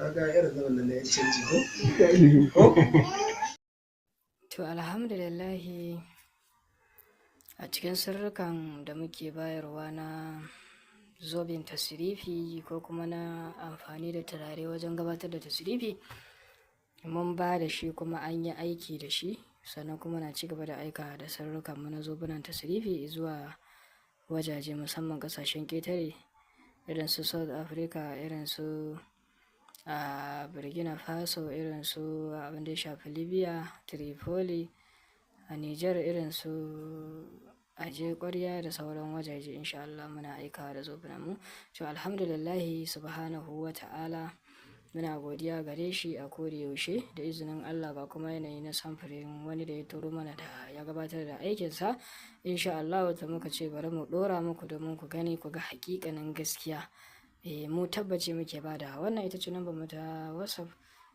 Kaga irin zaman nan na yan canji ko? Ko? To, alhamdulillahi, a cikin sirrikan da muke bayarwa na zoben tasrifi ko kuma na amfani da turare wajen gabatar da tasrifi, mun ba da shi kuma an yi aiki da shi. Sannan kuma na ci gaba da aika da sirrikan mu na zobunan tasrifi zuwa wajaje, musamman ƙasashen ƙetare irin su South Africa, irin su a Burkina Faso, irin su abin da ya shafi Libya, Tripoli, a Niger, irin su Aje Ƙwarya da sauran wajaje. Insha Allah muna aikawa da zobunan mu. To, alhamdulillahi, subhanahu wa ta'ala, muna godiya gare shi a koda yaushe. Da izinin Allah, ga kuma yanayi na samfurin wani da ya turo mana da ya gabatar da aikinsa. Insha Allah wata muka ce bari mu ɗora muku domin ku gani, ku ga haƙiƙanin gaskiya. Eh, mu tabbaci muke bada. Wannan ita ce number mu ta WhatsApp,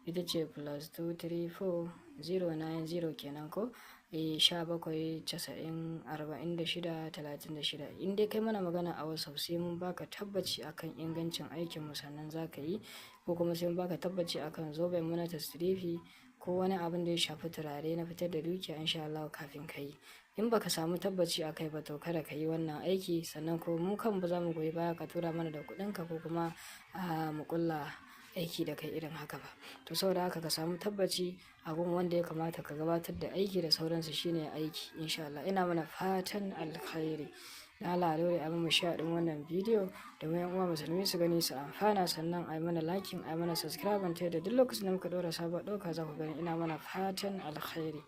ita ce +234 090 kenan ko 17 90 46 36. In dai kai mana magana a WhatsApp, sai mun baka tabbaci akan ingancin aikin mu sannan za ka yi, ko kuma sai mun baka tabbaci akan zoben mu na tasrifi ko wani abin da ya shafi turare na fitar da dukiya, insha Allah, kafin ka yi. In baka samu tabbaci a kai ba, to kada ka yi wannan aiki. Sannan ko mu kan ba za mu goyi baya ka tura mana da kuɗinka ko kuma mu ƙulla aiki da kai irin haka ba. To, saboda haka ka samu tabbaci a gun wanda ya kamata ka gabatar da aiki da sauransu, shine aiki, insha Allah. Ina mana fatan alkhairi. Da Allah a daure a mu share ɗin wannan bidiyo domin 'yan uwa musulmi su gani su amfana. Sannan a yi mana liking, a yi mana subscribe, ta yadda duk lokacin da muka ɗora sabon ɗauka za ku gani. Ina mana fatan alkhairi.